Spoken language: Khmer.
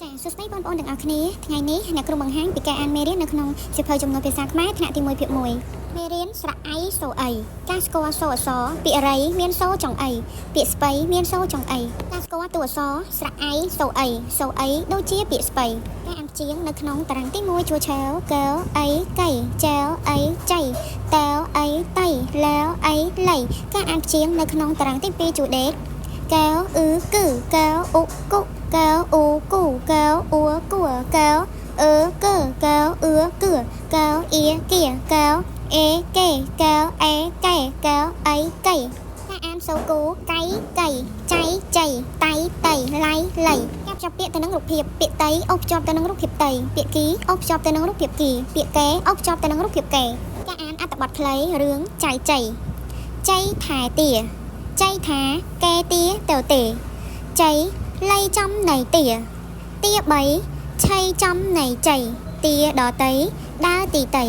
ចាសួស្តីបងប្អូនទាំងអស់គ្នាថ្ងៃនេះអ្នកគ្រូបង្ហាញពីការអានមេរៀននៅក្នុងសៀវភៅចំណុចភាសាខ្មែរថ្នាក់ទី1ភាគ1មេរៀនស្រៈអៃសូអីការស្គាល់សូអក្សរពាក្យរីមានសូចុងអីពាក្យស្បៃមានសូចុងអីការស្គាល់តួអក្សរស្រៈអៃសូអីសូអីដូចជាពាក្យស្បៃការអានជាងនៅក្នុងតារាងទី1ជួរឆែវកែវអីកៃចែវអីចៃតែវអីតៃលែវអីលៃការអានជាងនៅក្នុងតារាងទី2ជួរដេកកែវអឺគឺកែវអ៊ុគុកែវអ៊ូគូកែវអ៊ូគួកែវអឺកើកែវអឺគឺកែវអៀគៀកែវអេកេកែវអេកែកែវអីកៃការអានសូគូកៃកៃចៃចៃតៃតៃឡៃលៃការភ្ជាប់ពាក្យទៅនឹងរូបភាពពាក្យតៃអូសភ្ជាប់ទៅនឹងរូបភាពតៃពាក្យគីអូសភ្ជាប់ទៅនឹងរូបភាពគីពាក្យកែអូសភ្ជាប់ទៅនឹងរូបភាពកែការអានអត្ថបទខ្លីរឿងចៃចៃចៃថែទាចៃថាកែទាទៅទេចៃលៃចំនៃទាទា3ឆៃចំនៃចៃទាដតីដើរទីតី